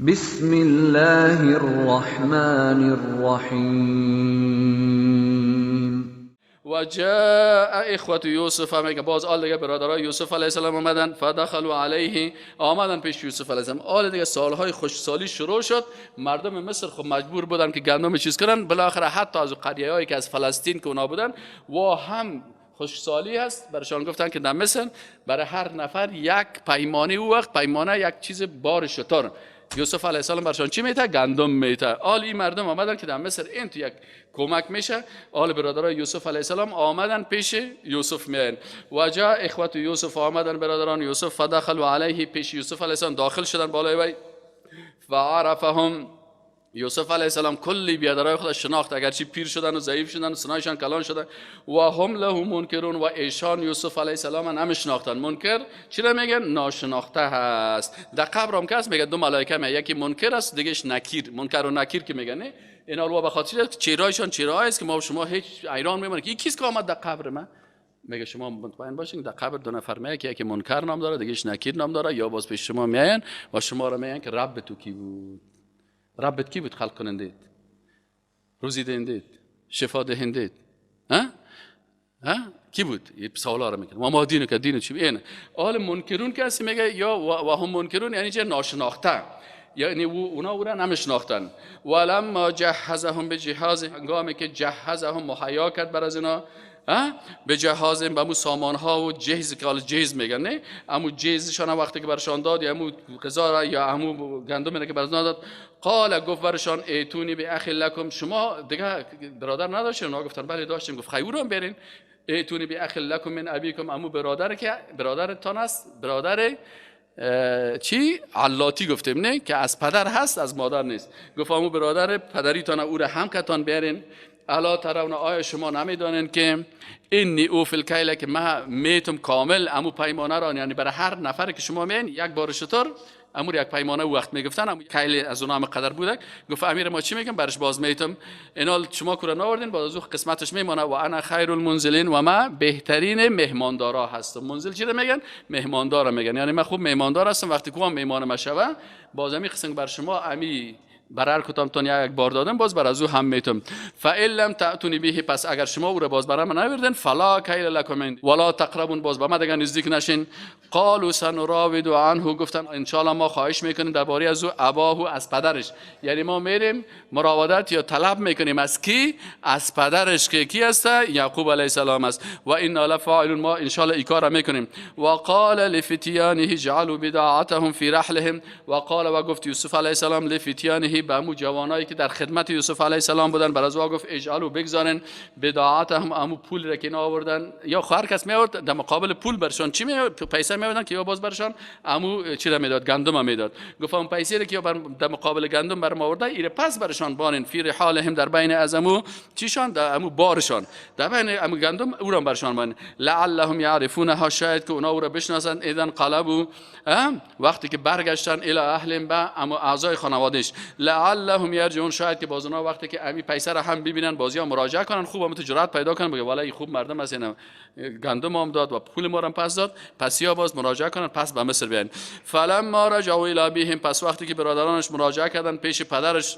بسم الله الرحمن الرحیم. و جاء اخوة یوسف، میگه باز آل دیگه برادرای یوسف علیه السلام آمدن، فدخلوا علیه، آمدن پیش یوسف علیه السلام. آل دیگه سالهای خوشسالی شروع شد، مردم مصر خب مجبور بودن که گندم چیز کنن، بالاخره حتی از قریه‌هایی که از فلسطین که اونا بودن و هم خوشسالی هست، برشان گفتن که در مصر برای هر نفر یک پیمانه، او وقت پیمانه یک چیز بار شتر. یوسف علیه السلام برشان چی میته؟ گندم میته. آل این مردم آمدن که در مصر این تو یک کمک میشه. آل برادرای یوسف علیه السلام آمدن پیش یوسف میان. و جاء اخوت یوسف، آمدن برادران یوسف، فدخلوا علیه، پیش یوسف علیه السلام داخل شدن بالای وی. فعرفهم، یوسف علیه السلام کلی بیادرای خودش شناخت، اگرچه پیر شدن و ضعیف شدن و سنایشان کلان شدن. و هم له منکرون، و ایشان یوسف علیه السلام نمیشناختن. منکر چرا میگن؟ ناشناخته هست. در قبر هم کس میگه دو ملائکه میگه، یکی منکر است دیگهش نکیر. منکر و نکیر که میگن نه، اینا رو به خاطر چهرهایشان چهرهایی است که ما شما هیچ ایران میمونه که کیست که آمد در قبر من. میگه شما مطمئن باشین در قبر دو نفر میگه که یکی منکر نام داره دیگهش نکیر نام داره، یا باز پیش شما میاین و شما را میگن که رب تو کی بود؟ ربت کی بود خلق کنندید؟ روزی دهندید؟ شفا دهندید؟ ها؟ ها؟ کی بود؟ یه سوالا رو میکنه. و ما دینو که دینو چی؟ اینه. آل منکرون کسی میگه یا و هم منکرون یعنی چه؟ ناشناخته. یعنی اونا او را نمیشناختن. ولما جهزهم بجهاز، هنگامی که جهزهم مهیا کرد بر از اینا، به جهاز، به امو سامان ها و جهیز که حالا جهیز میگن نه، امو جهیزشان وقتی که برشان داد، یا امو غذا یا امو گندم که برشان داد، قال گفت برشان ایتونی به اخی لکم، شما دیگه برادر نداشتین؟ اونا گفتن بله داشتیم. گفت خیر اورم برین، ایتونی به اخی لکم من ابیکم، امو برادر که برادرتان است، برادر چی؟ علاتی گفتیم نه، که از پدر هست از مادر نیست. گفت امو برادر پدریتان او را هم کتان بیارین. الا ترون، آیا شما نمیدانین که انی اوف الکیل، که من میتم کامل امو پیمانه را، یعنی برای هر نفر که شما میین یک بار شتر امور یک پیمانه وقت میگفتن، امو کیل از اونها هم قدر بوده. گفت امیر ما چی میگم برش باز میتم، اینال شما کورا ناوردین، باز از او قسمتش میمانه. و انا خیر المنزلین، و ما بهترین مهماندارا هستم. منزل چی رو میگن؟ مهماندارا میگن، یعنی من خوب مهماندار هستم، وقتی که مهمان ما شوه باز امی قسم بر شما امی بر هر کدامتان یک بار دادم باز بر از او هم میتم. فإن لم تأتونی به، پس اگر شما او را باز برای من نیاوردین، فلا کیل لکم ولا تقربون، باز به من دیگه نزدیک نشین. قالوا سنراود عنه، گفتن ان شاء الله ما خواهش میکنیم درباره از او، اباه، از پدرش، یعنی ما میریم مراودت یا طلب میکنیم از کی؟ از پدرش که کی است؟ یعقوب علیه السلام است. و انا لفاعلون، ما ان شاء الله این کار میکنیم. و قال لفتیانه اجعلوا بضاعتهم فی رحلهم، و قال و گفت یوسف علیه السلام لفتیانه، به امو جوانایی که در خدمت یوسف علیه السلام بودن، بر از او گفت اجعلوا، بگذارن، بضاعتهم، امو پول را که اینا آوردن، یا هر کس می آورد در مقابل پول برشان چی می پیسه می آوردن که یا باز برشان امو چی را میداد؟ گندم میداد. گفت اون پیسه را که در مقابل گندم بر ما آورده ایره پس برشان بانین، فی رحالهم، در بین از امو چیشان، در امو بارشان، در بین امو گندم او را برشان بانین، لعلهم یعرفونها، شاید که اونا او را بشناسند. اذا قلبوا، وقتی که برگشتن، الی اهلهم، به امو اعضای خانوادهش، لعلهم یرجعون، شاید که باز اونا وقتی که امی پیسه را هم ببینن بازی ها مراجعه کنن، خوب هم تجارت پیدا کنن، بگه والله خوب مردم است، اینا گندم هم داد و پول ما را پس داد، پس یا باز مراجعه کنن پس به مصر بیان. فلما رجعوا الی ابیهم، پس وقتی که برادرانش مراجعه کردن پیش پدرش،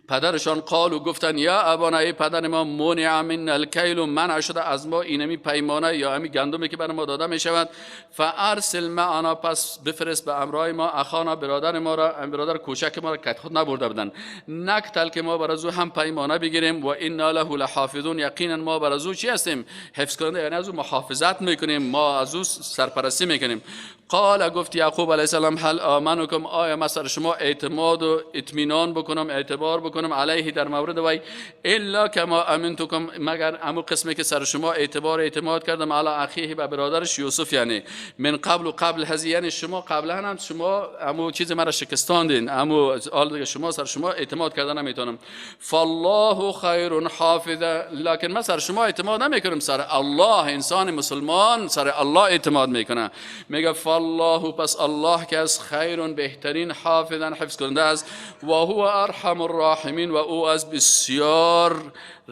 پدرشان قالو گفتن یا ابانا، ای پدر ما، منع من الکیل، منع شده از ما اینمی پیمانه یا امی گندمی که بر ما داده می شود. فارسل معنا، پس بفرست به امرای ما، اخانا، برادر ما را، برادر کوچک ما را که خود نبرده بودن، نکتل، که ما بر از او هم پیمانه بگیریم. و انا له لحافظون، یقینا ما بر از او چی هستیم؟ حفظ کننده، یعنی از او محافظت میکنیم، ما از او سرپرستی میکنیم. قال، گفت یعقوب علیه السلام هل آمنکم، آیا ما سر شما اعتماد و اطمینان بکنم، اعتبار بکنم، علیه، در مورد وی، الا کما امنتکم، مگر امو قسمی که سر شما اعتبار اعتماد کردم، علی اخیه، به برادرش یوسف، یعنی من قبل و قبل هزی، یعنی شما قبلا هم شما امو چیز مرا شکستاندین، امو آل شما سر شما اعتماد کردن نمیتونم. فالله خیر حافظ، لکن من سر شما اعتماد نمیکنم، سر الله، انسان مسلمان سر الله اعتماد میکنه. میگه فالله، پس الله که از خیر بهترین، حافظا، حفظ کننده است، و هو ارحم الراحمین، و او از بسیار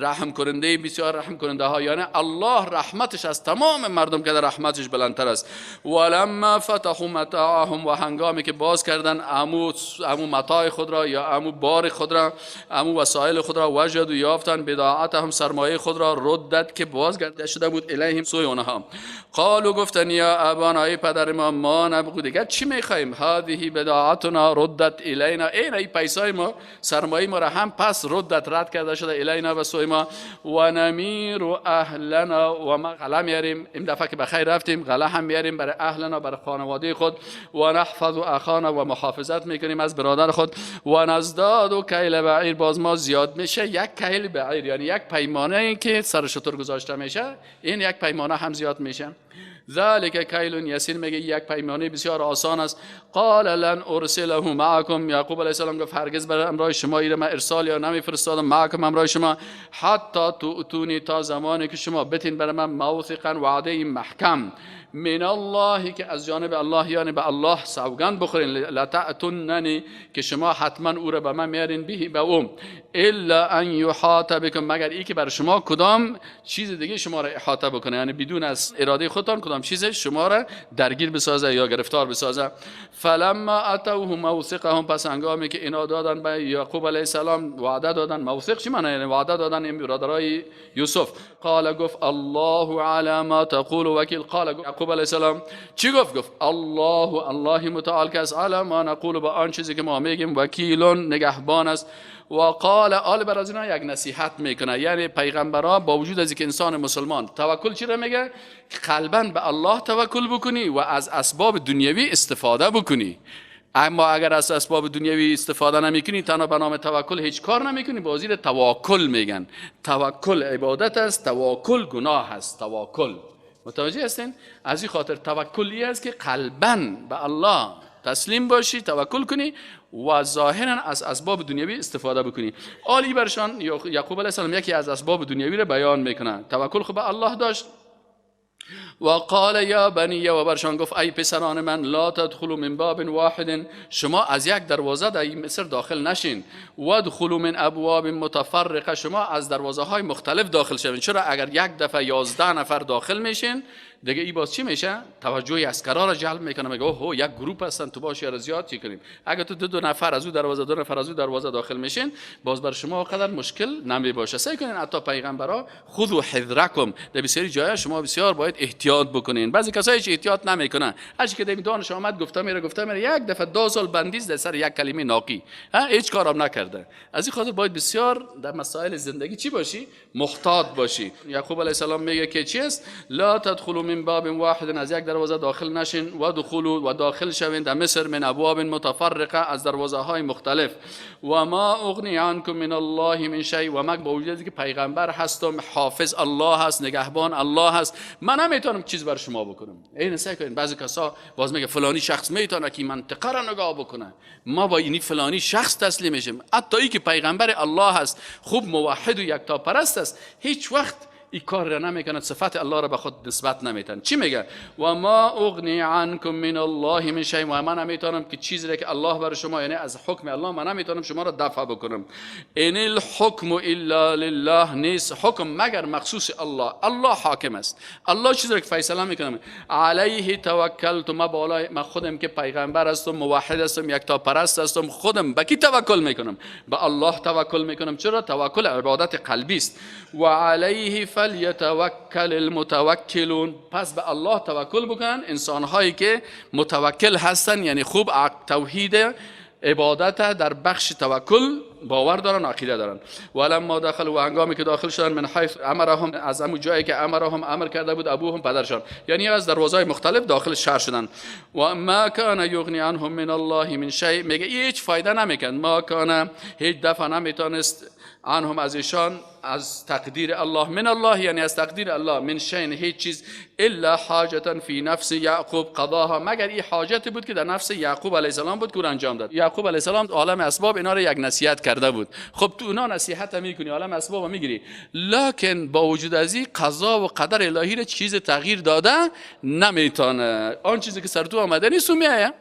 رحم کننده بسیار رحم کننده ها، یعنی الله رحمتش از تمام مردم که رحمتش بلندتر است. ولما فتحوا متاعهم، و هنگامی که باز کردن امو متاع خود را یا امو بار خود را، امو وسایل خود را، وجدوا یافتن بضاعتهم سرمایه خود را، ردت که بازگشته شده بود، الیهم سوی آنها. قالوا گفتن یا ابانا ای پدر ما، ما نبغی دیگر چی میخوایم، هذه بضاعتنا ردت الینا، این پیسای ما سرمایه ما را هم پس ردت رد کرده شده، الینا و سوی ما، و نمیر اهلنا و ما غله میاریم، این دفعه که بخیر رفتیم غله هم میاریم برای اهلنا برای خانواده خود، و نحفظ اخانا و محافظت میکنیم از برادر خود، و نزداد کیل بعیر، باز ما زیاد میشه یک کیل بعیر، یعنی یک پیمانه که سر شتر گذاشته میشه، این یک پیمانه هم زیاد میشه. ذلك کیل یسیر، میگه یک پیمانه بسیار آسان است. قال لن ارسله معكم، یعقوب علیه السلام گفت هرگز برای همراه شما ایره من ارسال یا نمیفرستادم، معکم همراه شما، حتی تؤتونی تا زمانی که شما بتین برای من موثقا وعده محکم، من الله که از جانب الله، یعنی به الله سوگند بخورین، لتأتوننی که شما حتما او را به من میارین، به به اوم، الا ان یحاط بكم، مگر ای که بر شما کدام چیز دیگه شما را احاطه بکنه، یعنی بدون از اراده خودتان کدام چیز شما را درگیر بسازه یا گرفتار بسازه. فلما اتوه موثقهم، پس هنگامی که اینا دادن به یعقوب علیه السلام وعده دادن، موثق چی معنی؟ یعنی وعده دادن این برادرای یوسف. قال گفت الله علی ما تقول وکیل. قال یعقوب علیه السلام چی گفت؟ گفت الله، الله متعال که از علی ما نقول، با آن چیزی که ما میگیم، وکیلون نگهبان است. و قال آل بر از اینا یک نصیحت میکنه، یعنی پیغمبرا با وجود از اینکه انسان مسلمان توکل چی را میگه؟ قلبا به الله توکل بکنی و از اسباب دنیوی استفاده بکنی. اما اگر از اسباب دنیوی استفاده نمیکنی، تنها به نام توکل هیچ کار نمیکنی، بازی تواکل میگن. توکل عبادت است، تواکل گناه است. توکل متوجه هستین؟ از این خاطر توکلی است که قلبا به الله تسلیم باشی، توکل کنی و ظاهرا از اسباب دنیوی استفاده بکنی. عالی برشان یعقوب علیه السلام یکی از اسباب دنیوی را بیان میکنه. توکل خب به الله داشت. و قال یا بنی، و برشان گفت ای پسران من، لا تدخلوا من باب واحد، شما از یک دروازه در مصر داخل نشین، وادخلوا من ابواب متفرقه، شما از دروازه های مختلف داخل شوین. چرا؟ اگر یک دفعه 11 نفر داخل میشین دیگه ای باز چی میشه؟ توجه عسکرا را جلب میکنه، میگه اوه یک گروپ هستن تو باش یار زیاد چی کنیم. اگر تو دو نفر از او دروازه، دو نفر از او دروازه داخل میشین، باز بر شما قدر مشکل نمی باشه. سعی کنین حتی پیغمبرا خذوا حذرکم، در بسیاری جای شما بسیار باید احتیاط بکنین. بعضی کسایی که احتیاط نمیکنن، هر کی که دانش آمد گفته میره گفته میره، یک دفعه 2 سال بندیز در سر یک کلمه ناقی، هیچ کارم نکرده. از این خاطر باید بسیار در مسائل زندگی چی باشی؟ محتاط باشی. یعقوب علیه السلام میگه که چی است؟ لا تدخلوا من باب واحد، از یک دروازه داخل نشین، و دخولوا و داخل شوین در مصر، من ابواب متفرقه، از دروازه های مختلف. و ما اغنی عنکم من الله من شیء، و ما با وجودی که پیغمبر هستم، حافظ الله هست، نگهبان الله هست، من نمیتونم چیز بر شما بکنم. این سعی کنین. بعضی کسا باز میگه فلانی شخص میتونه که منطقه را نگاه بکنه، ما با اینی فلانی شخص تسلیم میشیم. حتی ای که پیغمبر الله هست، خوب موحد و یکتاپرست است، هیچ وقت این کار را نمیکنند، صفت الله را به خود نسبت نمیتن. چی میگه؟ و ما اغنی عنکم من الله من شیء، و من نمیتونم که چیزی را که الله بر شما، یعنی از حکم الله من نمیتونم شما را دفع بکنم. ان الحکم الا لله، نیست حکم مگر مخصوص الله، الله حاکم است، الله چیزی را که فیصله میکنم. علیه توکلت، ما بالای من خودم که پیغمبر هستم، موحد هستم، یکتا پرست هستم، خودم به کی توکل میکنم؟ به الله توکل میکنم. چرا؟ توکل عبادت قلبی است. و علیه فلیتوکل المتوکلون، پس به الله توکل بکنن انسان هایی که متوکل هستن، یعنی خوب توحید عبادت در بخش توکل باور دارن، عقیده دارن. ولما دخلوا، و هنگامی که داخل شدن، من حیث امرهم، از همون جایی که امرهم امر کرده بود ابوهم پدرشان، یعنی از دروازه‌های مختلف داخل شهر شدن. و ما کان یغنی عنهم من الله من شیء، میگه هیچ فایده نمیکند، ما کان هیچ دفعه نمیتونست عنهم از ایشان، از تقدیر الله، من الله یعنی از تقدیر الله، من شیء هیچ چیز، الا حاجتا فی نفس یعقوب قضاها، مگر این حاجتی بود که در نفس یعقوب علیه السلام بود که انجام داد. یعقوب علیه السلام عالم اسباب اینا رو یک نصیحت کرده بود. خب تو اونا نصیحت میکنی، عالم اسباب میگیری، لکن با وجود از این قضا و قدر الهی رو چیز تغییر داده نمیتونه. آن چیزی که سر تو آمده نیست میایه.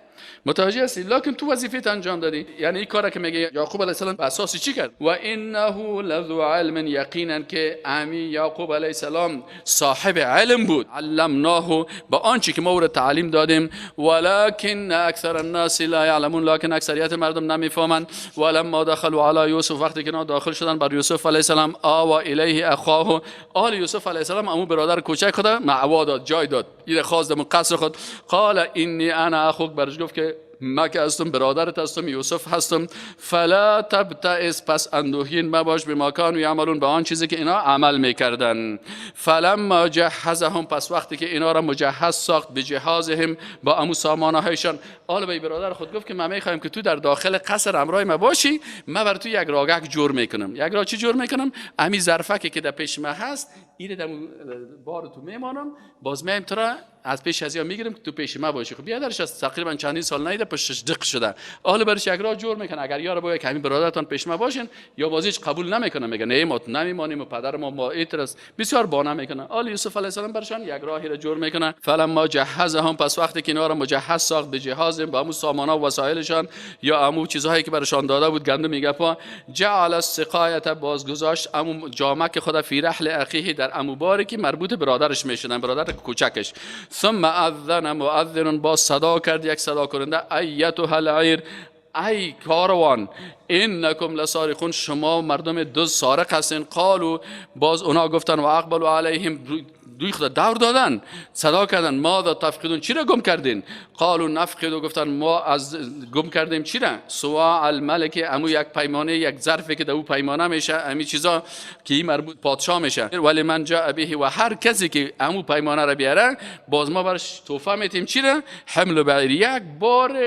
متوجه هستی؟ لکن تو وظیفه انجام دادی. یعنی این کارا که میگه یعقوب علیه السلام به اساس چی کرد؟ و انه لذو علم، یقینا که امی یعقوب علیه السلام صاحب علم بود. علمناه، با آنچه که ما او را تعلیم دادیم. ولکن اکثر الناس لا یعلمون، لکن اکثریت مردم نمیفهمند. ولما دخلوا علی یوسف، وقتی که اینا داخل شدن بر یوسف علیه السلام، آوا الیه اخاه، آل یوسف علیه السلام امو برادر کوچک خود معوا داد، جای داد، این خواست دم قصر خود. قال انی انا اخوک، برش گفت که ما که هستم برادرت هستم، یوسف هستم. فلا تبتئس، پس اندوهگین مباش، بما کانوا یعملون، به آن چیزی که اینا عمل میکردن. فلما جهزهم، پس وقتی که اینا را مجهز ساخت، به جهازهم، با امو سامانهایشان. آل به برادر خود گفت که ما میخوایم که تو در داخل قصر همراه ما باشی، ما بر تو یک راگک جور میکنم. یک راه چی جور میکنم؟ امی ظرفکی که در پیش ما هست، این در بار تو میمانم، باز میایم تو را از پیش از یا میگیرم که تو پیش ما باشی. خب بیادرش از تقریبا چندین سال نیده، پشتش دق شده. آل برش یک راه جور میکنه. اگر یارو بگه که همین برادرتان پیش ما باشین، یا بازیش قبول نمیکنه، میگه نه ما نمیمانیم و پدر ما اعتراض بسیار بانه میکنه. آل یوسف علیه السلام برشان یک راهی را جور میکنه. فلما جهزهم، پس وقتی که اینا را مجهز ساخت، به جهاز، با امو سامانا و وسایلشان یا امو چیزهایی که برشان داده بود، گندم میگپا، جعل السقایه، بازگذاشت امو جامک خود، فی رحل اخیه، در امو باری که مربوط برادرش میشدن، برادر کوچکش. ثم اذن مؤذن، باز صدا کرد یک صدا کننده، ایتها العیر، ای کاروان، انکم لسارقون، شما مردم دزد سارق هستین. قالو، باز اونا گفتن، و اقبلوا علیهم، دوی خدا دور دادن، صدا کردن، ماذا تفقدون، چی را گم کردین؟ قالوا نفقد، گفتن ما از گم کردیم چی را؟ سواع الملک، امو یک پیمانه، یک ظرفی که در او پیمانه میشه، امی چیزا که این مربوط پادشاه میشه. ولی من جاء به، و هر کسی که امو پیمانه را بیاره، باز ما برش تحفه میتیم چی را؟ حمل بعیر، یک بار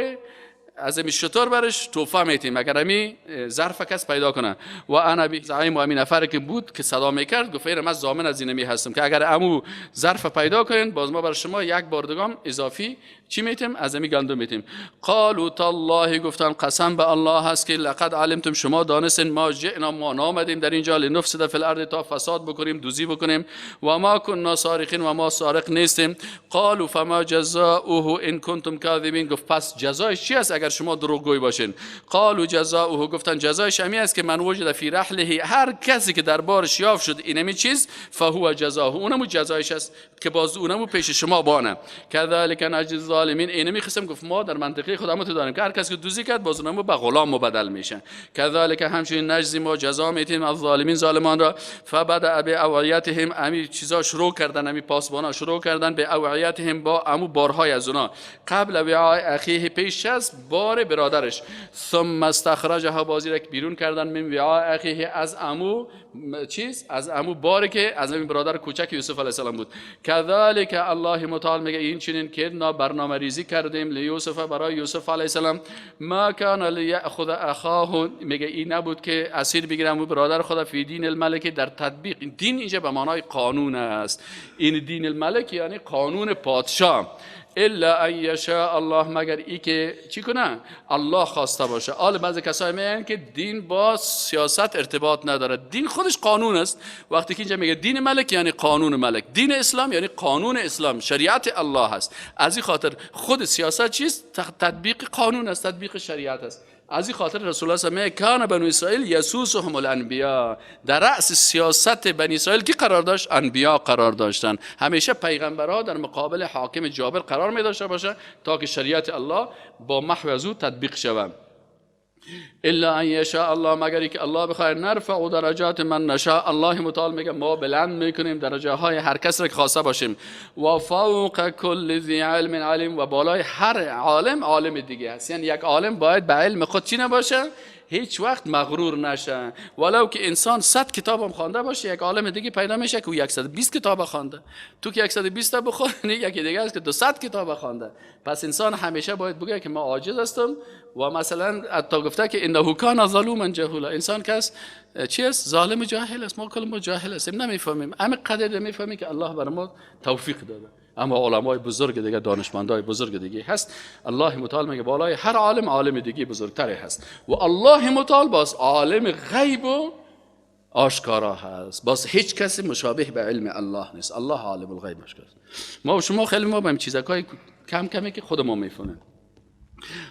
از امی شتر برش توفه میتیم اگر امی ظرف کس پیدا کنه. و انا بی زعیم، و امی نفر که بود که صدا میکرد گفت من ضامن از اینمی هستم که اگر امو ظرف پیدا کنین، باز ما بر شما یک بار دگام اضافی چی میتیم؟ از امی گندم میتیم. قالوا تالله، گفتن قسم به الله هست که لقد علمتم، شما دانستین، ما جئنا، ما نامدیم در اینجا، لنفسد فی الارض، تا فساد بکنیم، دوزی بکنیم، و ما كنا سارقین، و ما سارق نیستیم. قالوا فما جزاؤه ان کنتم کاذبین، گفت پس جزایش چی است اگر شما دروغگوی باشین؟ قالوا جزاؤه، گفتن جزایش همی است که من وجد فی رحله، هر کسی که در بارش یافت شد اینمی چیز، فهو جزاؤه، اونمو جزایش است که باز اونمو پیش شما بانه. کذالک نجزی الظالمین، اینمی قسم گفت ما در منطقه خودمون تو داریم که هر کسی که دوزی کرد باز اونمو به غلام مبدل میشه. کذالک همچنین نجزی، ما جزا میتیم الظالمین، ظالمان را. فبدا باوعیتهم، امی چیزا شروع کردن، امی پاسبانا شروع کردن به اوعیتهم، با امو بارهای از اونا، قبل وعاء اخیه، پیش از بار برادرش. ثم استخرجها، بازی را بیرون کردن، من وعاء اخیه، از امو چیز، از امو باری که از امین برادر کوچک یوسف علیه السلام بود. کذالک الله متعال میگه این چنین کردنا، برنامه ریزی کردیم، لیوسف، برای یوسف علیه السلام. ما کان لیأخذ اخاه، میگه این نبود که اسیر بگیرم و برادر خود، فی دین الملک، در تطبیق دین، اینجا به معنای قانون است. این دین الملک یعنی قانون پادشاه. الا ان یشاء الله، مگر ای که چی کنه؟ الله خواسته باشه. آل بعضی کسایی میگن که دین با سیاست ارتباط نداره، دین خودش قانون است. وقتی که اینجا میگه دین ملک یعنی قانون ملک، دین اسلام یعنی قانون اسلام، شریعت الله هست. از این خاطر خود سیاست چیست؟ تطبیق قانون است، تطبیق شریعت است. از این خاطر رسول الله صلی الله علیه و کان بنو اسرائیل یسوسهم الانبیا، در رأس سیاست بنی اسرائیل کی قرار داشت؟ انبیا قرار داشتن. همیشه پیغمبرها در مقابل حاکم جابر قرار می داشته باشه تا که شریعت الله با محو از او تطبیق شود. الا ان یشاء الله، مگر که الله بخواد. نرفع درجات من نشاء، الله متعال میگه ما بلند میکنیم درجه های هر کس را که خواسته باشیم. و فوق کل ذی علم علیم، و بالای هر عالم عالم دیگه هست. یعنی یک عالم باید به علم خود چی نباشه؟ هیچ وقت مغرور نشه. ولو که انسان 100 کتاب هم خوانده باشه، یک عالم دیگه پیدا میشه که او 120 کتاب خوانده. تو که 120 تا بخونی، یکی دیگه است که 200 کتاب خوانده. پس انسان همیشه باید بگه که ما عاجز هستم. و مثلا حتی گفته که انه کان ظلوما جهولا، انسان کس چی است؟ ظالم جاهل است. ما کل ما جاهل هستیم، نمیفهمیم. همه قدر نمیفهمیم که الله بر ما توفیق داده. اما علمای بزرگ دیگه، دانشمندای بزرگ دیگه هست. الله متعال میگه بالای هر عالم عالم دیگه بزرگتری هست. و الله متعال باز عالم غیب و آشکارا هست. باز هیچ کسی مشابه به علم الله نیست. الله عالم الغیب آشکار. ما و شما خیلی ما به چیزای کم کمی که خود ما میفهمیم.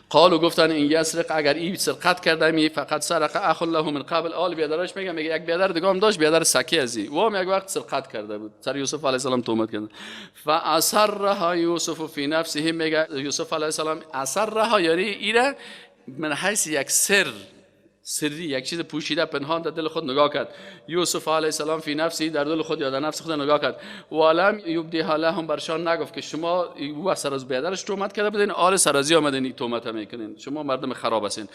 قالوا گفتن این یسرق، اگر این سرقت کرده می فقط سرق اخ له من قبل. آل بیادرش میگه، میگه یک بیادر دیگه هم داشت، بیادر سکی ازی، و هم یک وقت سرقت کرده بود، سر یوسف علیه السلام تهمت کرد. فاسرها یوسف فی نفسه، میگه یوسف علیه السلام اسرها یعنی ایره من حیث یک سر سری، یک چیز پوشیده پنهان در دل خود نگاه کرد. یوسف علیه السلام فی نفسی، در دل خود یا در نفس خود نگاه کرد. ولم یبدیها لهم، برشان نگفت که شما او سر از بیادرش تهمت کرده بودین، آل سر از آمدین این تهمت میکنین، شما مردم خراب هستین.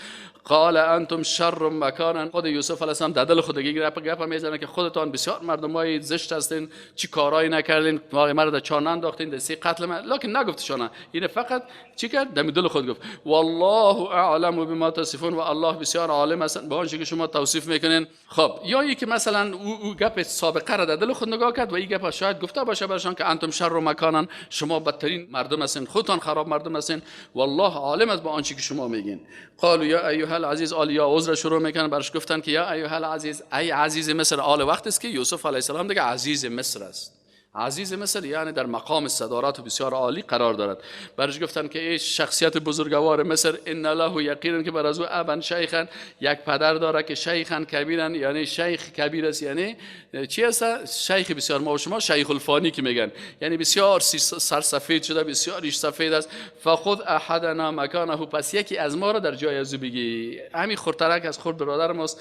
قال انتم شر مکانا، خود یوسف علیه السلام در دل خود گپ میزنه که خودتان بسیار مردمای زشت هستین، چی کارایی نکردین، مرا در چاه انداختین، در سی قتل من، لکن نگفتشان، این فقط چی کرد؟ در دل خود گفت. والله اعلم بما تصفون، و الله بسیار عالم مثلا با آنچه که شما توصیف میکنین. خب یا یکی مثلا او گپ سابقه را در دل خود نگاه کرد و این گپ شاید گفته باشه برشان که انتم شر مکانن، شما بدترین مردم هستین، خودتان خراب مردم هستین، والله عالم است با آنچه که شما میگین. قالوا یا ایها العزیز، آل یا عذر شروع میکنن، برش گفتن که یا ایها العزیز، ای عزیز مصر. آل وقت است که یوسف علیه السلام دیگه عزیز مصر است. عزیز مصر یعنی در مقام صدارت بسیار عالی قرار دارد. برش گفتن که ای شخصیت بزرگوار مصر، ان له یقینا که بر از او ابن شیخن، یک پدر داره که شیخن کبیرن، یعنی شیخ کبیر است، یعنی چی است؟ شیخ بسیار، ما و شما شیخ الفانی که میگن، یعنی بسیار سرسفید شده، بسیار ریش سفید است. فخذ احدنا مکانه، پس یکی از ما را در جای از او بگی. همین خردترک از خرد برادر ماست،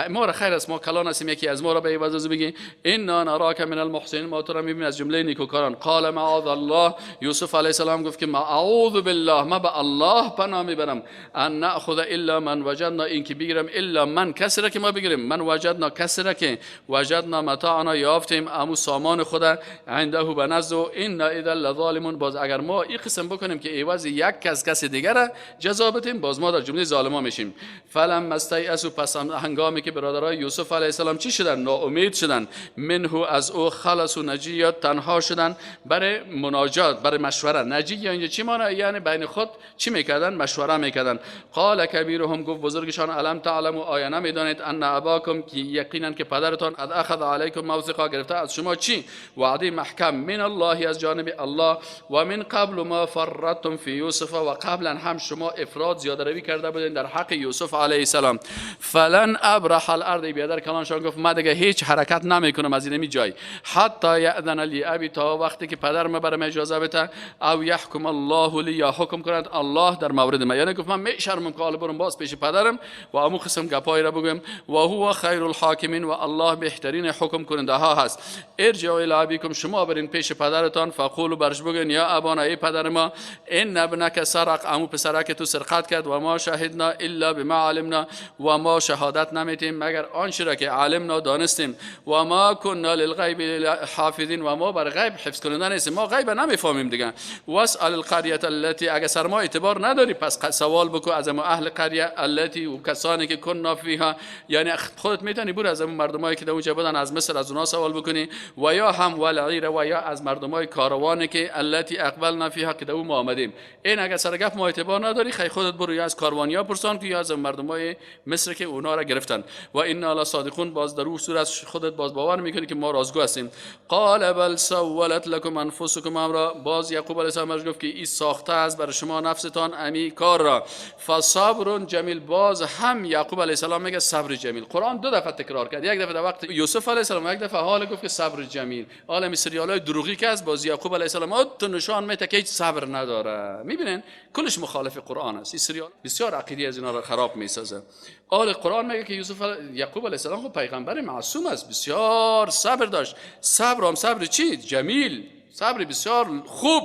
ما را خیر است، ما کلان هستیم، یکی از ما را به عوض از او بگی. انا نراک من المحسنین، ما تو را از جمله نیکوکاران. قال معاذ الله، یوسف علیه السلام گفت که اعوذ بالله، ما به الله پناه میبرم، ان ناخذ الا من وجدنا، این که بگیرم، الا من کسی را که ما بگیریم، من وجدنا کسی را که وجدنا متاعنا یافتیم، امو سامان خدا عنده به نزد، انا اذا لظالمون. باز اگر ما این قسم بکنیم که عوض یک کس کس دیگر را جزا بدیم، باز ما در جمله ظالما میشیم. فلما استیأسوا، پس هنگامی که برادرای یوسف علیه السلام چی شدن؟ ناامید شدن، منه از او خلص و نجی، تنها شدن برای مناجات، برای مشوره. نجی یعنی چی معنی؟ یعنی بین خود چی میکردن؟ مشوره میکردن. قال کبیرهم، گفت بزرگشان، الم تعلموا، آیا نمیدانید، ان اباکم، که یقینا که پدرتان، قد اخذ علیکم موثقا، گرفته از شما چی؟ وعده محکم، من الله، از جانب الله، و من قبل ما فرطتم فی یوسف، و قبلا هم شما افراط زیاده روی کرده بودین در حق یوسف علیه السلام. فلن ابرح الارض، بیادر کلانشان گفت من دیگه هیچ حرکت نمیکنم از این جای، حتی یأذن لی ابی، تا وقتی که پدرم برام اجازه بده، او یحکم الله لی، یا حکم کند الله در مورد من. یعنی گفت من میشرمم که حالا برم باز پیش پدرم و امو قسم گپای را بگم. و هو خیر الحاکمین، و الله بهترین حکم کننده ها هست. ارجعوا الی ابیکم، شما برین پیش پدرتان، فقولوا، برش بگین، یا ابانا، ای پدر ما، ان ابنک سرق، امو پسرک تو سرقت کرد، و ما شهدنا الا بما علمنا، و ما شهادت نمیتیم مگر آنچه را که علمنا دانستیم، و ما كنا للغیب حافظین، و ما بر غیب حفظ کننده نیستیم، ما غیب نمیفهمیم دیگه. واسال القريه التي، اگه سر ما اعتبار نداری پس سوال بکو از ما اهل قریه، التي، و کسانی که كنا فیها، یعنی خودت میتونی برو از مردمایی که در اونجا بودن از مصر از اونها سوال بکنی، و یا هم والعیر، و یا از مردمای کاروانی که التي اقبلنا فیها، که در اون ما آمدیم. این اگه سر گپ ما اعتبار نداری، خی خودت برو یا از کاروانیا پرسان که یا از مردمای مصر که اونا را گرفتن. و انا لصادقون، باز در اون صورت خودت باز باور میکنی که ما رازگو هستیم. قال بل سولت لكم انفسكم امرا، باز یعقوب علیه السلام گفت که این ساخته است بر شما نفستان امی کار را. فصبر جمیل، باز هم یعقوب علیه السلام میگه صبر جمیل. قرآن دو دفعه تکرار کرد، یک دفعه در وقت یوسف علیه السلام، یک دفعه حال گفت که صبر جمیل. عالم سریالای دروغی که است، باز یعقوب علیه السلام تو نشان میده که هیچ صبر نداره. میبینن کلش مخالف قرآن است. این سریال بسیار عقیده از اینا را خراب میسازه. آل قرآن میگه که یوسف یعقوب علیه السلام خب پیغمبر معصوم است، بسیار صبر داشت. صبر هم صبر چی؟ جمیل، صبر بسیار خوب.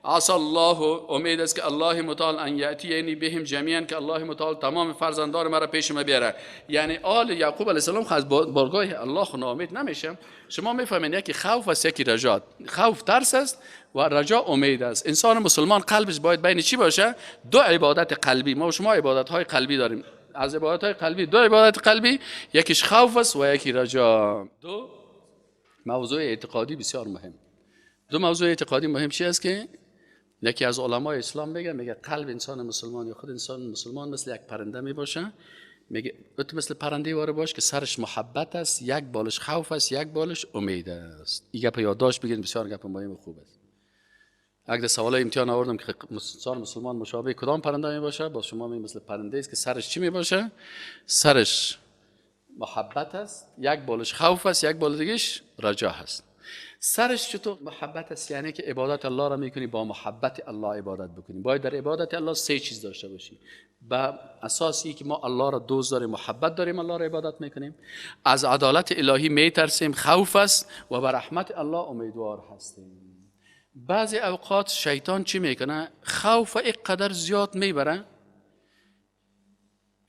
عسى الله، امید است که الله متعال، ان یاتینی بهم جمیعا، که الله متعال تمام فرزندان مرا پیش ما بیاره. یعنی آل یعقوب علیه السلام از بارگاه الله ناامید نمیشه. شما میفهمین یکی خوف است، یکی رجا. خوف ترس است و رجا امید است. انسان مسلمان قلبش باید بین چی باشه؟ دو عبادت قلبی. ما و شما عبادت های قلبی داریم. از عبادت های قلبی دو عبادت قلبی، یکیش خوف است و یکی رجا. دو موضوع اعتقادی بسیار مهم. دو موضوع اعتقادی مهم چی است که یکی از علمای اسلام میگه قلب انسان مسلمان یا خود انسان مسلمان مثل یک پرنده میباشه. میگه تو مثل پرنده واره باش که سرش محبت است، یک بالش خوف است، یک بالش امید است. این گپ یادداشت بگیرید، بسیار گپ مهم و خوب است. اگر سوال امتحان آوردم که انسان مسلمان مشابه کدام پرنده می باشه، باز شما می مثل پرنده است که سرش چی می باشه؟ سرش محبت است، یک بالش خوف است، یک بال دیگهش رجا هست. سرش چطور محبت است؟ یعنی که عبادت الله را میکنی، با محبت الله عبادت بکنی. باید در عبادت الله سه چیز داشته باشی. به اساسی که ما الله را دوست داریم، محبت داریم، الله را عبادت میکنیم، از عدالت الهی میترسیم، خوف است، و به رحمت الله امیدوار هستیم. بعضی اوقات شیطان چی میکنه؟ خوف اینقدر زیاد میبره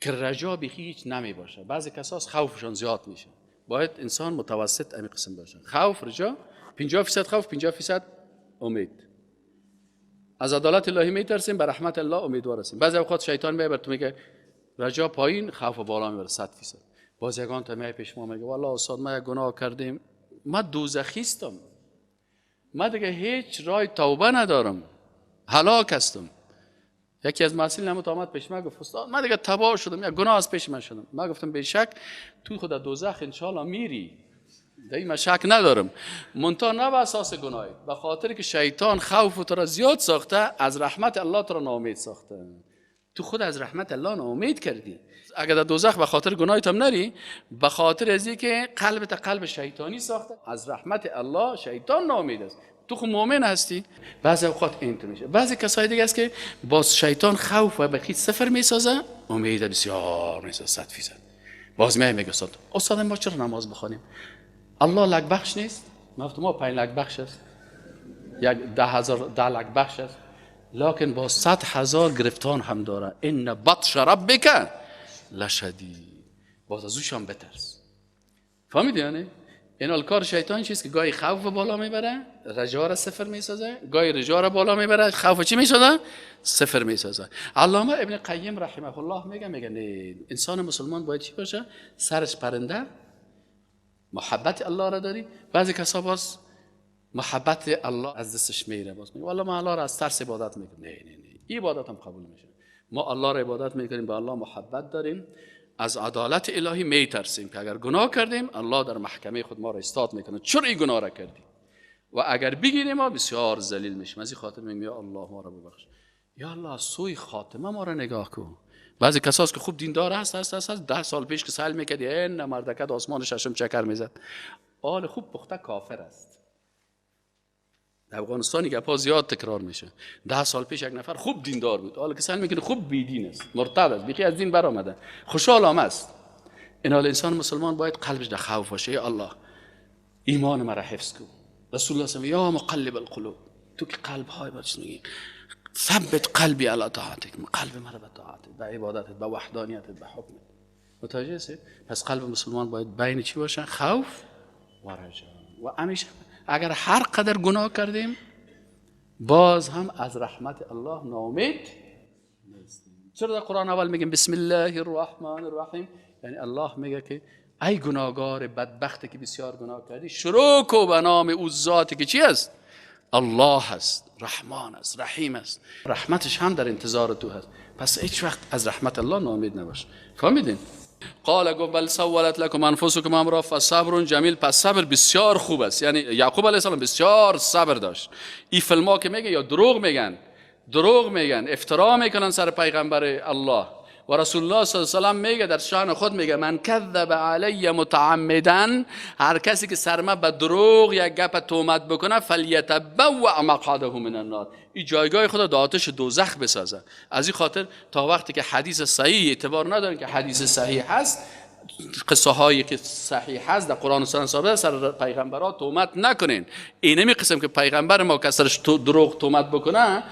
که رجا به هیچ نمیباشه. بعضی کساس خوفشان زیاد میشه. باید انسان متوسط امی قسم باشه. خوف، رجا، 50% خوف، 50% امید. از عدالت الهی میترسیم، به رحمت الله امیدوار هستیم. بعضی اوقات شیطان میبره تو میگه رجا پایین، خوف بالا میبره 100%. باز یگان تا میای پیش ما میگه والله استاد ما یک گناه کردیم، ما دوزخیستم، ما دیگه هیچ راه توبه ندارم، هلاک هستم. یکی از محصلین هم آمد پیش ما گفت استاد من دیگه تباه شدم، یک گناه از پیش من شدم. ما گفتم بیشک تو خود دوزخ ان شاء الله میری، در من شک ندارم، منتها نه به اساس گناهی، به خاطر که شیطان خوف تو را زیاد ساخته، از رحمت الله تو را ناامید ساخته. تو خود از رحمت الله ناامید کردی. اگر در دوزخ به خاطر گناهت هم نری، به خاطر از اینکه قلبت قلب شیطانی ساخته، از رحمت الله شیطان ناامید است. تو خود مؤمن هستی. بعضی اوقات اینطور میشه. بعضی کسای دیگه است که باز شیطان خوف و بخی صفر میسازه، امید بسیار میسازه 100%. باز میگه استاد ما چرا نماز بخوانیم؟ الله لک بخش نیست؟ ما گفتم ما 5 لک بخش است، یک 10,000 10 لک بخش است، لکن با 100,000 گرفتان هم داره. ان بطش ربک لشدید. باز از اوش هم بترس. فهمیدی یعنی؟ این کار شیطان چیست که گاهی خوف بالا میبره، رجا را صفر میسازه، گاهی رجا را بالا میبره، خوف چی میسازه؟ صفر میسازه. علامه ابن قیم رحمه الله میگه نه، انسان مسلمان باید چی باشه؟ سرش پرنده، محبت الله را داری. بعضی کسا باز محبت الله از دستش میره، باز میگه والله ما الله را از ترس عبادت میکنم. نه نه نه، این عبادت هم قبول میشه. ما الله را عبادت میکنیم، به الله محبت داریم، از عدالت الهی میترسیم که اگر گناه کردیم الله در محکمه خود ما را استاد میکنه، چرا این گناه را کردی؟ و اگر بگیریم ما بسیار ذلیل میشیم. از این خاطر میگیم یا الله ما را ببخش، یا الله سوی خاتمه ما را نگاه کن. بعضی کساست که خوب دیندار هست هست هست 10 سال پیش که سیل میکردی این مردکت آسمان ششم چکر میزد، آل خوب پخته کافر است. در افغانستان گپا زیاد تکرار میشه. 10 سال پیش یک نفر خوب دیندار بود، حالا که سیل میکنه خوب بیدین است، مرتد است، بیخی از دین برآمده، خوشحال هم است. این حال انسان مسلمان باید قلبش در خوف باشه. یا الله ایمان مرا حفظ کن. رسول الله صلی یا مقلب القلوب، تو که قلب های باید میگی ثبت قلبی علی طاعتک، قلب مرا به طاعتت، به عبادتت، به وحدانیتت، به حکمت. متوجه هستی؟ پس قلب مسلمان باید بین چی باشه؟ خوف و رجا. و همیشه اگر هر قدر گناه کردیم باز هم از رحمت الله ناامید نیستیم. چرا در قرآن اول میگیم بسم الله الرحمن الرحیم؟ یعنی الله میگه که ای گناهگار بدبختی که بسیار گناه کردی، شروع کو به نام او ذاتی که چی است؟ الله است، رحمان است، رحیم است، رحمتش هم در انتظار تو هست. پس هیچ وقت از رحمت الله ناامید نباش. فهمیدین؟ قال گفت بل سولت لكم انفسكم امرا فصبر جمیل. پس صبر بسیار خوب است. یعنی یعقوب علیه السلام بسیار صبر داشت. این فیلم‌ها که میگه یا دروغ میگن، دروغ میگن، افترا میکنن سر پیغمبر الله. و رسول الله صلی الله علیه و سلم میگه در شأن خود میگه من کذب علی متعمدا، هر کسی که سرما به دروغ یک گپ تهمت بکنه فلیتبوأ مقعده من النار، این جایگاه خود در آتش دوزخ بسازه. از این خاطر تا وقتی که حدیث صحیح اعتبار ندارن که حدیث صحیح هست، قصه هایی که صحیح هست در قرآن و سنت ثابت، سر پیغمبرها تهمت نکنین. اینمی قسم که پیغمبر ما که سرش دروغ تهمت بکنه،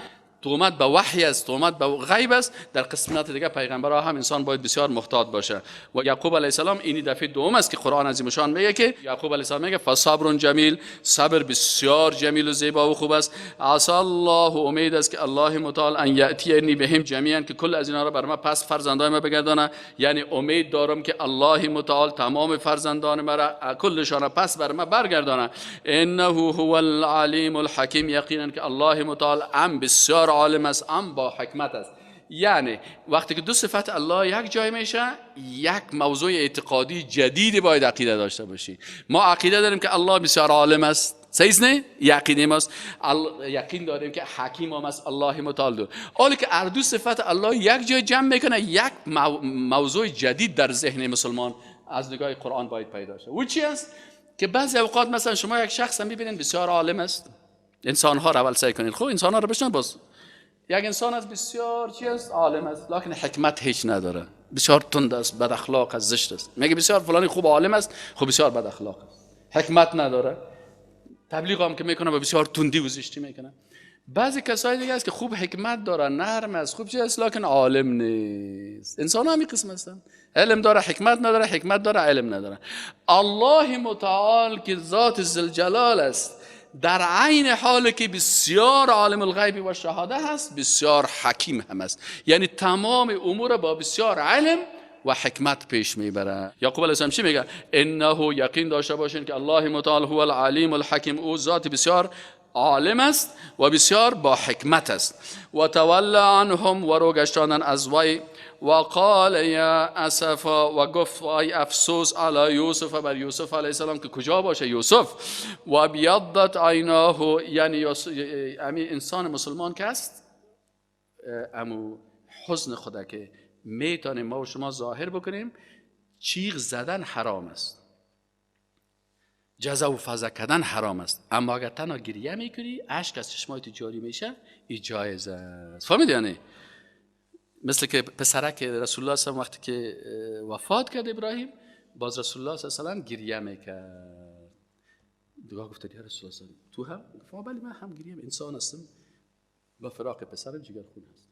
تهمت به وحی است، تهمت به غیب است. در قسمت دیگه پیغمبرها هم انسان باید بسیار محتاط باشه. و یعقوب علیه السلام اینی دفعه دوم است که قرآن عظیم شان میگه که یعقوب علیه السلام میگه فصبر جمیل، صبر بسیار جمیل و زیبا و خوب است. عسى الله، امید است که الله متعال ان یاتینی بهم جمیعا، که کل از اینا را بر ما پس فرزندان ما بگردانه. یعنی امید دارم که الله متعال تمام فرزندان مرا کلشان پس بر ما برگردانه. انه هو العلیم الحکیم، یقینا که الله متعال ام بسیار عالم است، ام با حکمت است. یعنی وقتی که دو صفت الله یک جای میشه، یک موضوع اعتقادی جدید باید عقیده داشته باشی. ما عقیده داریم که الله بسیار عالم است، صحیح نه؟ یقین ماست، یقین داریم که حکیم هم است الله متعال. دو حالی که هر دو صفت الله یک جای جمع میکنه، یک موضوع جدید در ذهن مسلمان از نگاه قرآن باید پیدا شه. او چی است؟ که بعضی اوقات مثلا شما یک شخص هم میبینید بسیار عالم است، انسان ها رو اول سعی کنید، خب انسان ها رو بشناسید. باز یک انسان است بسیار چی است؟ عالم است، لکن حکمت هیچ نداره، بسیار تند است، بد اخلاق است، زشت است. میگه بسیار فلانی خوب عالم است، خب بسیار بد اخلاق است، حکمت نداره، تبلیغ هم که میکنه و بسیار تندی و زشتی میکنه. بعضی کسای دیگه است که خوب حکمت داره، نرم است، خوب چیز است، لکن عالم نیست. انسان هم این قسم هستن، علم داره حکمت نداره، حکمت داره علم نداره. الله متعال که ذات ذوالجلال است، در عین حال که بسیار عالم الغیب و شهاده هست، بسیار حکیم هم است، یعنی تمام امور با بسیار علم و حکمت پیش میبره. یعقوب علیه السلام چی میگه؟ انه یقین داشته باشین که الله متعال هو العلیم الحکیم، او ذات بسیار عالم است و بسیار با حکمت است. و تولی عنهم، و رو گشتاندن از وی، و قال یا اسفا، و گفت ای افسوس علی یوسف، بر یوسف علیه السلام که کجا باشه یوسف. و ابیضت عیناه، یعنی انسان مسلمان که است امو حزن خدا که میتونیم ما و شما ظاهر بکنیم، چیغ زدن حرام است، جزا و فضا کردن حرام است، اما اگر تنها گریه میکنی، اشک از چشمای تو جاری میشه، ای جایز است. فهمیدی؟ یعنی مثل که پسرک رسول الله صلی الله علیه و وقتی که وفات کرد ابراهیم، باز رسول الله صلی الله علیه و گریه میکرد. دیگه گفت یا رسول الله تو هم؟ گفت بله من هم گریه، انسان هستم، با فراق پسرم جگرخون هست.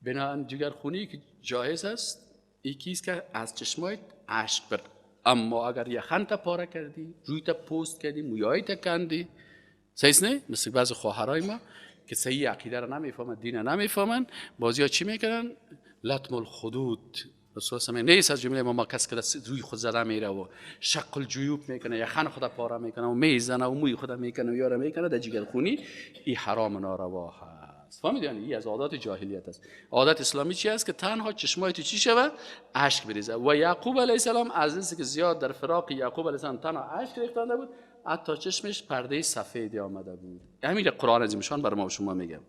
بنابراین جگرخونی که جایز است یکیست که از چشمایت اشک بر، اما اگر یخن تا پاره کردی، روی تا پوست کردی، مویای تا کندی، صحیح نه؟ مثل بعض خواهرای ما که صحیح عقیده را نمیفهمن، دین را نمیفهمن، بعضیا چی میکنن؟ لطم الخدود. رسول الله نیست از جمله ما کس که روی خود زده میره و شق الجیوب میکنه، یخن خود پاره میکنه و میزنه و موی خود میکنه و یاره میکنه در جگرخونی، این حرام ناروا هست. فهمیدی؟ یعنی این از عادات جاهلیت است. عادت اسلامی چی است؟ که تنها چشمای تو چی شوه؟ اشک بریزه. و یعقوب علیه السلام از اینکه که زیاد در فراق یعقوب علیه السلام تنها اشک ریختنده بود، حتی چشمش پرده سفیدی آمده بود. همین قرآن عظیمشان بر ما و شما میگه.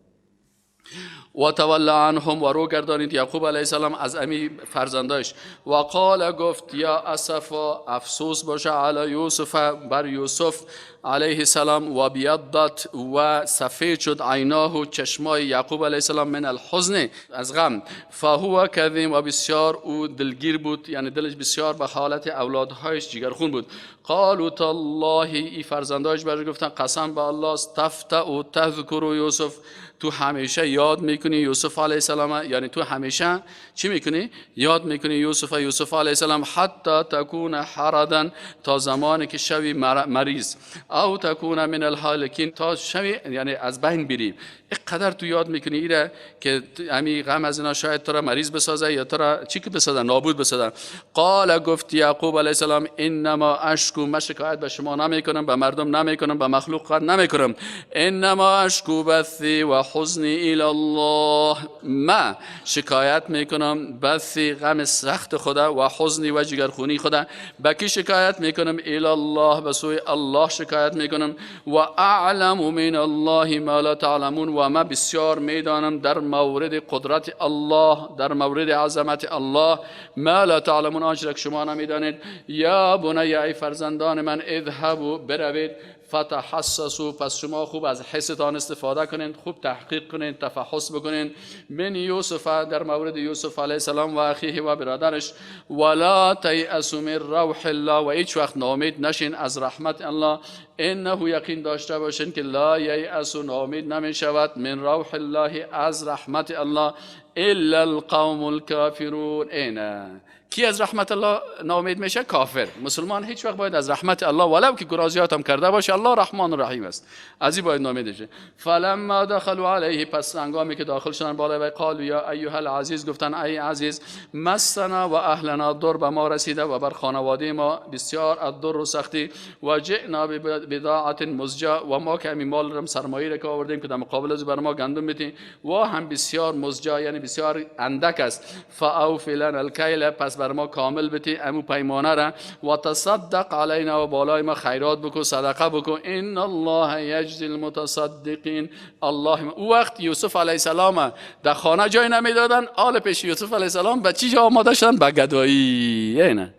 و تولی عنهم، و رو گردانید یعقوب علیه السلام از امی فرزنداش. و قال، گفت یا اسفا، افسوس باشه علی یوسف، بر یوسف علیه السلام. و بیضت، و سفید شد عیناه، چشمای یعقوب علیه السلام، من الحزن، از غم. فهو کظیم، و بسیار او دلگیر بود، یعنی دلش بسیار به حالت اولادهایش جگرخون بود. قالوا تالله، ای فرزندایش برش گفتن قسم به الله، تفتأ تذکر یوسف، تو همیشه یاد میکنی یوسف علیه السلام، یعنی تو همیشه چی میکنی؟ یاد میکنی یوسف، یوسف علیه السلام، حتی تکون حردا، تا زمانی که شوی مریض، او تکون من الهالکین، تا شوی یعنی از بین بری. اینقدر تو یاد میکنی ایره که امی غم از اینا شاید تو را مریض بسازه یا تو را چی که بسازه، نابود بسازه. قال، گفت یعقوب علیه السلام، انما اشکو، من شکایت به شما نمیکنم، به مردم نمیکنم، به مخلوق نمیکنم، انما اشکو بثی و حزنی الی الله، ما شکایت میکنم بثی، غم سخت خدا، و حزنی و جگرخونی خدا. به کی شکایت میکنم؟ الی الله، به سوی الله شکایت میکنم. و اعلم من الله ما لا تعلمون، و ما بسیار میدانم در مورد قدرت الله، در مورد عظمت الله، ما لا تعلمون، آنچه که شما نمیدانید. یا بنی، ای فرزندان من، اذهبوا، بروید، فتحسسوا، پس شما خوب از حستان استفاده کنین، خوب تحقیق کنین، تفحص بکنین، من یوسف، در مورد یوسف علیه السلام، و اخیه، و برادرش. ولا تیأسوا من روح الله، و هیچ وقت ناامید نشین از رحمت الله. انه، یقین داشته باشین که لا ییأس، ناامید نمی شود، من روح الله، از رحمت الله، الا القوم الکافرون. اینه کی از رحمت الله ناامید میشه؟ کافر. مسلمان هیچ وقت باید از رحمت الله، ولو که گناه زیاد هم کرده باشه، الله رحمان رحیم است، از این باید ناامید شه. فلما دخلوا علیه، پس هنگامی که داخل شدن بالای وی، قالوا یا ایها العزیز، گفتن ای عزیز، مسنا و اهلنا ضر، به ما رسیده و بر خانواده ما بسیار الضر و سختی، و جئنا ببضاعه مزجا، و ما که همین مال رم سرمایه را که آوردیم که در مقابل از بر ما گندم میتیم، و هم بسیار مزجا، یعنی بسیار اندک است. فاوف لنا الکیل، پس بر ما کامل بتی امو پیمانه را، و تصدق علینا، و بالای ما خیرات بکو، صدقه بکو. ان الله یجزی المتصدقین. الله او وقت یوسف علیه السلام در خانه جای نمیدادن، آل پیش یوسف علیه السلام به چی جا آماده شدن؟ به گدایی. اینه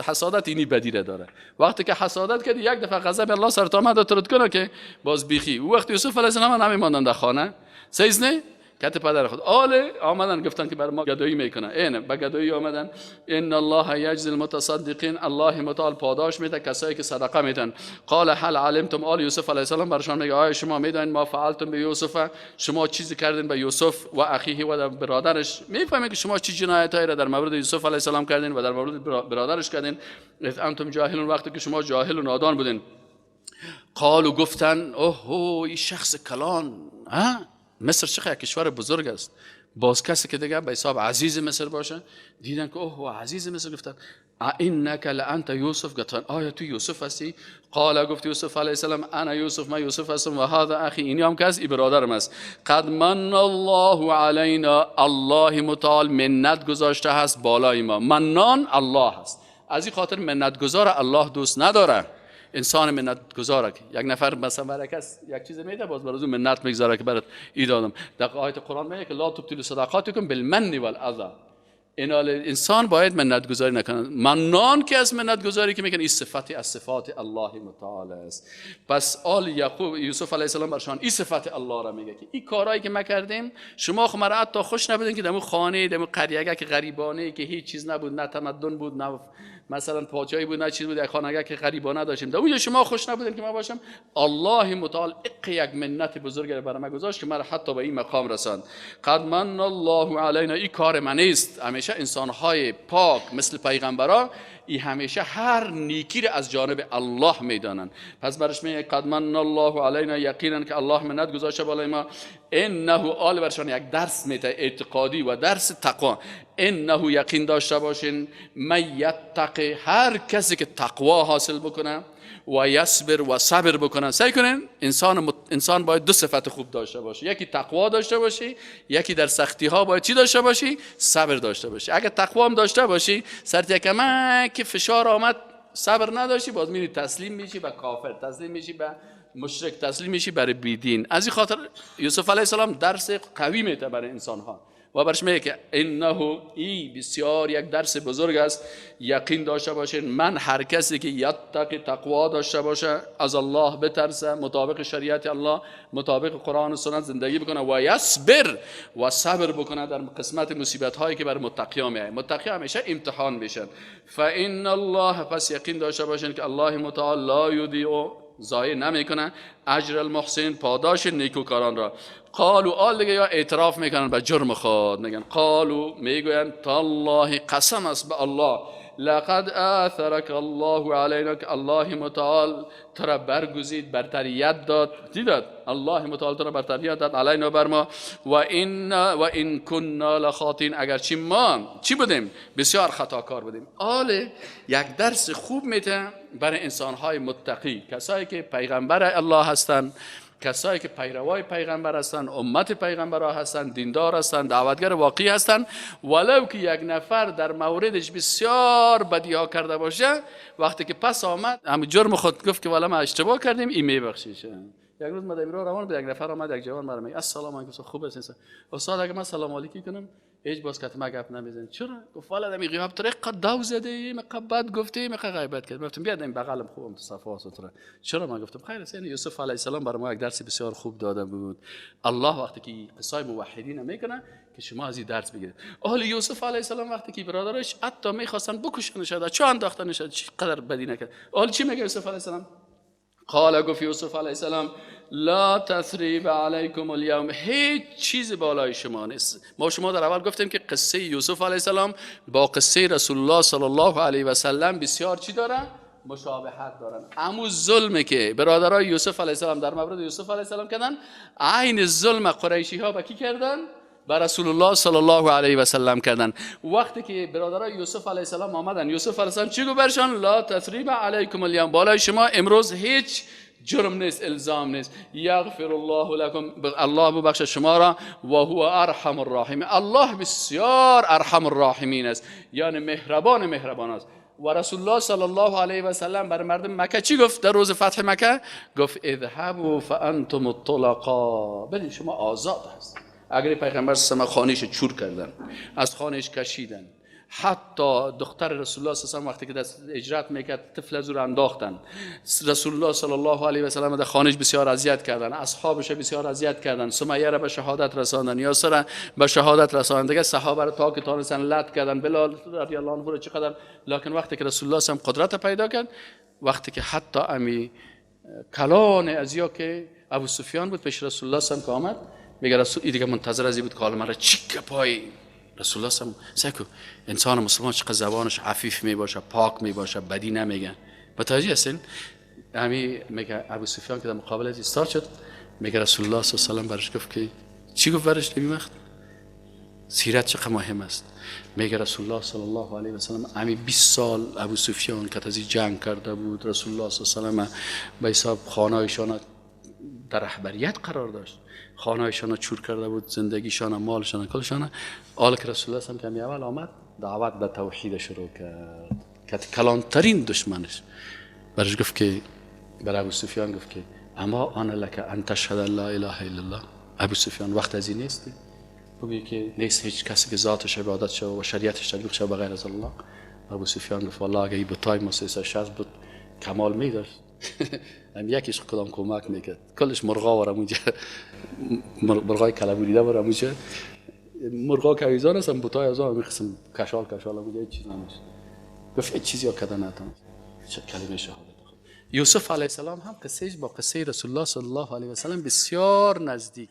حسادت اینی بدی را داره. وقتی که حسادت کردی یک دفعه غضب الله سرت آمد و ترد کنه که باز بیخی. او وقت یوسف علیه السلام نمیماندن در خانه، سیز نه کت پدر خود آله آمدن گفتن که بر ما گدایی میکنه. اینه به گدایی آمدن. ان الله یجزی المتصدقین، الله متعال پاداش میده کسایی که صدقه میدن. قال هل علمتم، آل یوسف علیه السلام برشان میگه آیا شما میدانید ما فعلتم به یوسف، شما چیزی کردین به یوسف و اخیه و برادرش؟ میفهمید که شما چی جنایتایی را در مورد یوسف علیه السلام کردین و در مورد برادرش کردین؟ اذ انتم جاهلون، وقتی که شما جاهل و نادان بودین. قالوا گفتن اوه این شخص کلان، ها مصر چه کشور بزرگ است، باز کسی که دیگه به حساب عزیز مصر باشه، دیدن که اوه عزیز مصر، گفتن انک لانت یوسف، گفتن آیا تو یوسف هستی؟ قال گفت یوسف علیه السلام انا یوسف، من یوسف هستم، و هذا اخی، اینی هم کس ای برادرم است. قد من الله علینا، الله متعال منت گذاشته هست بالای ما. منان الله هست، از این خاطر منت گذار الله دوست نداره. انسان منت گذاره که یک نفر مثلا برای کس یک چیز میده باز برای اون منت میگذاره که برات ای دادم. در آیت قرآن میگه که لا تبطلوا صدقاتکم بالمن والاذى. این انسان باید منت گذاری نکنه. منان که از منت گذاری که میکنه این صفتی از صفات الله متعال است. پس آل یعقوب یوسف علیه السلام برشان این صفت الله را میگه که این کارهایی که ما کردیم شما خو مرا حتی خوش نبودین که دمو خانه دمو قریه که غریبانه که هیچ چیز نبود، نه تمدن بود، نه مثلا پادشاهی بود، نه چیز بود، یک خانه که غریبانه داشتیم، در اونجا شما خوش نبودین که ما باشم. الله متعال یک منت بزرگ را برای ما گذاشت که مرا حتی به این مقام رساند. قد من الله علینا، این کار من نیست. همیشه انسان‌های پاک مثل پیغمبرا ای همیشه هر نیکی را از جانب الله میدانند. پس برش میگه قد من الله علینا، یقینا که الله منت گذاشته بالای ما. انه آل برشان یک درس میده اعتقادی و درس تقوا. انه یقین داشته باشین من یتقی، هر کسی که تقوا حاصل بکنه و یصبر و صبر بکنه. سعی کنین انسان باید دو صفت خوب داشته باشه، یکی تقوا داشته باشی، یکی در سختی ها باید چی داشته باشی؟ صبر داشته باشی. اگه تقوا هم داشته باشی سرت یکم که فشار آمد صبر نداشتی باز میری تسلیم میشی به کافر، تسلیم میشی به مشرک، تسلیم میشی برای بیدین. از این خاطر یوسف علیه السلام درس قوی میده برای انسان ها و برش میگه که انه ای بسیار یک درس بزرگ است. یقین داشته باشین من هر کسی که یتقی تقوا داشته باشه، از الله بترسه، مطابق شریعت الله، مطابق قرآن و سنت زندگی بکنه و یصبر و صبر بکنه در قسمت مصیبت هایی که بر متقیا میاد. متقی همیشه امتحان میشن. فان الله، پس یقین داشته باشین که الله متعال لا یضیع، ضایع نمیکنه اجر المحسن، پاداش نیکوکاران را. قالو آل دیگه یا اعتراف میکنن به جرم خود، میگن قالو، میگوین تالله قسم است به الله، لقد آثرک الله علینا، که الله متعال تو را برگزید، برتریت داد، دیداد الله متعال تو را برتریت داد علینا بر ما، و این کنا لخاطئین، اگرچه ما چی بودیم؟ بسیار خطاکار بودیم. آل یک درس خوب میده برای انسانهای متقی، کسایی که پیغمبر الله هستند، کسایی که پیروای پیغمبر هستند، امت پیغمبرها هستند، دیندار هستند، دعوتگر واقعی هستند. ولو که یک نفر در موردش بسیار بدیها کرده باشه، وقتی که پس آمد هم جرم خود گفت که والا ما اشتباه کردیم، این میبخشیشه. یک روز ما در ایران روان بود، یک نفر آمد، یک جوان مرا میگه السلام علیکم، خوب هستین استاد؟ اگه من سلام علیکی کنم هیچ باز کت ما گپ نمیزنی. چرا؟ گفت والا دمی غیاب طریق قد داو زده، مقا بد گفتی، مقا غیبت کرد. گفتم بیا این بغلم خوبم تو صفا ستره. چرا؟ من گفتم خیر است، یعنی یوسف علیه السلام برای ما یک درس بسیار خوب داده بود. الله وقتی که قصای موحدین میکنه که شما از این درس بگیرید. اهل یوسف علیه السلام وقتی که برادرش حتی میخواستن بکشنش، چه انداختنش، چقدر بدی نکرد. اهل چی میگه یوسف علیه السلام؟ قال گفت یوسف علیه السلام لا تثریب علیکم الیوم، هیچ چیز بالای شما نیست. ما شما در اول گفتیم که قصه یوسف علیه السلام با قصه رسول الله صلی الله علیه و سلم بسیار چی داره؟ مشابهت دارن. امو ظلمی که برادرای یوسف علیه السلام در مورد یوسف علیه السلام کردن، عین ظلم قریشی ها به کی کردن؟ به رسول الله صلی الله علیه و سلم کردن. وقتی که برادرای یوسف علیه السلام آمدن، یوسف علیه السلام چی گفت برشان؟ لا تثریب علیکم الیوم، بالای شما امروز هیچ جرم نیست، الزام نیست. یغفر الله لکم، الله ببخش شما را، و هو ارحم الراحمین. الله بسیار ارحم الراحمین است، یعنی مهربان مهربان است. و رسول الله صلی الله علیه و سلم بر مردم مکه چی گفت در روز فتح مکه؟ گفت اذهبوا فانتم الطلقاء، برین شما آزاد هست. اگر پیغمبر صلی الله علیه و خانهش چور کردن، از خانهش کشیدن، حتی دختر رسول الله صلی الله علیه و وقتی که دست اجرت میکرد طفل از او را انداختن. رسول الله صلی الله علیه و سلم در خانهش بسیار اذیت کردن، اصحابش بسیار اذیت کردن، سمیه را به شهادت رساندن، یاسر را به شهادت رساندن، دیگه صحابه را تا که تانستن لط کردن، بلال رضی الله عنه را چقدر. لکن وقتی که رسول الله صلی الله علیه و قدرت پیدا کرد، وقتی که حتی امی کلان از یا که ابو سفیان بود پیش رسول الله صلی الله علیه و آمد، میگه رسول دیگه منتظر از بود که حالا مرا چیک پای رسول الله صلی الله علیه و انسان مسلمان چقدر زبانش عفیف می باشه، پاک می باشه، بدی نمیگه. متوجه هستین؟ همی میگه ابو سفیان که در مقابل از ایستاد شد، میگه رسول الله صلی الله علیه و برش گفت که چی گفت برش نبی وقت؟ سیرت چقدر مهم است. میگه رسول الله صلی الله علیه و سلم همی 20 سال ابو سفیان که از جنگ کرده بود، رسول الله صلی الله علیه و سلم به حساب خانه‌شان در رهبریت قرار داشت، خانه‌شان چور کرده بود، زندگیشان، مالشان، کلشان. حال که رسول الله صلی الله علیه و اول آمد دعوت به توحید شروع کرد که کلانترین دشمنش برش گفت که بر ابو سفیان گفت که اما انا لک ان تشهد لا اله الا الله. ابو سفیان وقت از این نیست بگویی که نیست هیچ کسی که ذاتش عبادت شود و شریعتش تطبیق شود بغیر از الله. ابو سفیان گفت والله اگه این بتای ما 360 بود کمال می داشت، هم یکیش کدام کمک میکرد، کلش مرغا وارم اونجا، مرغای کلبوریده وارم اونجا، مرغا که ایزان هستن بتای از آن قسم کشال کشال اونجا هیچ چیز نمیشه. گفت هیچ چیزی کده نتون کلمه شهادت. یوسف علیه السلام هم قصهش با قصه رسول الله صلی الله علیه و سلم بسیار نزدیک.